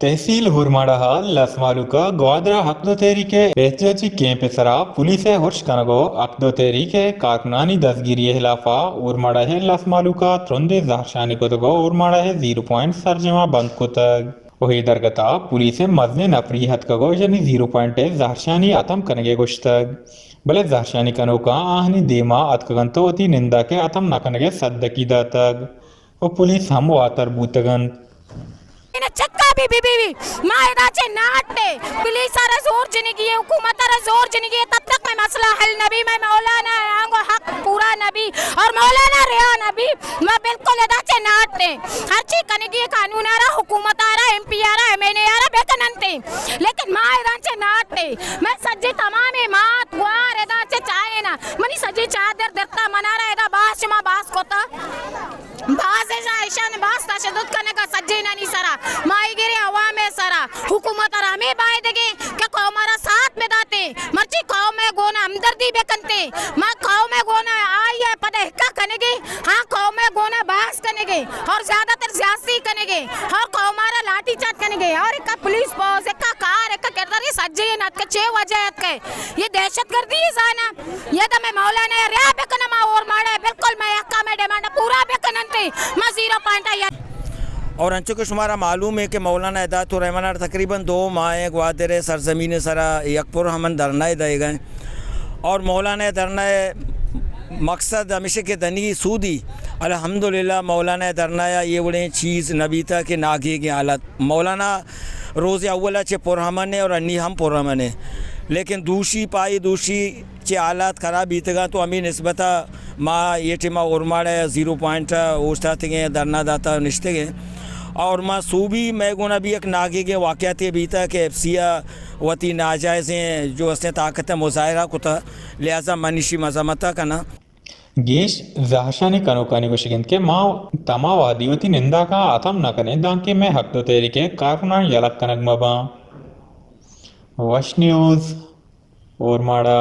تحصیل اورماڑہ ء لس مھلوک ء گوادر ء حق دو تحریک ء احتجاجی کیمپ ء سرا پولیس ء ارش کنگ ء حق دو تحریک ء کارکنانی دزگیری ء ہلاف ء اورماڑہ ء لس مھلوک ء ترندیں زہرشانی کتگ ء اورماڑہ ء زیرو پوائنٹ سرجم ء بند کتگ ء اے درگت ء پولیس ء مزنیں نفری اتکگ ء ایشانی زیرو پوائنٹ ء زہرشانی اتم کنگ ء گوشتگ، بلے زہرشانی کنوکاں آہانی دیم ء اتکگ انت ء وتی ننداک ء اتم نہ کنگ ء سدکی داتگ۔ ء پولیس ہم واتر بوتگ انت۔ انا چکا بی بی بی بی، ما ادا چہ ناٹ تے، پولیس ء را زور جنگی ہے، حکومت ء را زور جنگی ہے، تب تک میں مسئلہ حل نہ بی، میں مولانا آنگو حق پورا نہ بی، اور مولانا رہا نہ بی، ما بالکل ادا چہ ناٹ تے۔ ہرچی کنگی قانون ء را، حکومت ء را، ایم پی ء را، ایم این اے ء را بکننتے، لیکن ما ادا چہ ناٹ تے۔ میں سجے تمام مات گوار ادا چہ چاہے نا، منی سجے چادر درتا، منارا ادا باس شما باس کوتا۔ باز اشان باز تشدد کنگا سجینانی سرا، ماہیگیریں عوام سرا، حکومت را ہمیں بایدگیں کہ قوم را ساتھ بداتے، مرچی قوم گونا ہمدردی بکنتے، ما قوم گونا آئی پد احکا کنگے، ہاں قوم گونا بحث کنگے اور زیادہ تر زیادتی کنگے اور قوم را لاٹھی چارج کنگے اور ایک پولیس پوز، ایک کار، ایک کردار، یہ سجے نت کے چھ وجہ ات کے یہ دہشت گردی زانا۔ یدا میں مولانا رہا بکن، ما اور ماڑے بالکل میں حقا میں ڈیمانڈ پورا بکن انتے، ما زیرو پوائنٹ آیا۔ اور انچو کہ شمارا معلوم ہے کہ مولانا ہدایت الرحمن تقریباً دو ماہ گوادر سرزمین سرا یک پر ہمن دھرنا دے گئے اور مولانا دھرنا مقصد ہمیشہ کہ دنی سودی، الحمدللہ مولانا دھرنا یہ وڑیں چیز نبیتا کہ ناگے گے حالت مولانا روز اولا چہ پر ہمن ہے اور انی ہم پر ہمن ہے، لیکن دوشی پائی دوشی چہ حالات خراب بیتگاں تو ہمے نسبت ء ما اے ٹیم ء اورماڑ ء زیرو پوائنٹ ء اوشتاتگیں، دھرنا داتا نشتگیں اور ما سوبی مئے گون ء بھی یک ناگیگیں واقعاتے بیتا کہ ایف سی ء وتی ناجائزیں جو استیں طاقت ء مظاہرہ کتا، لہذا من اشی مذمت ء کناں۔ گیش زہرشانی کنوکانی گوشگ انت کہ ما تما وہدی وتی ننداکاں ہتم نہ کنیں دانکہ مئے حق دو تحریک ء کارکنان یلہ کنگ مہ باں۔ وش نیوز، اورماڑہ۔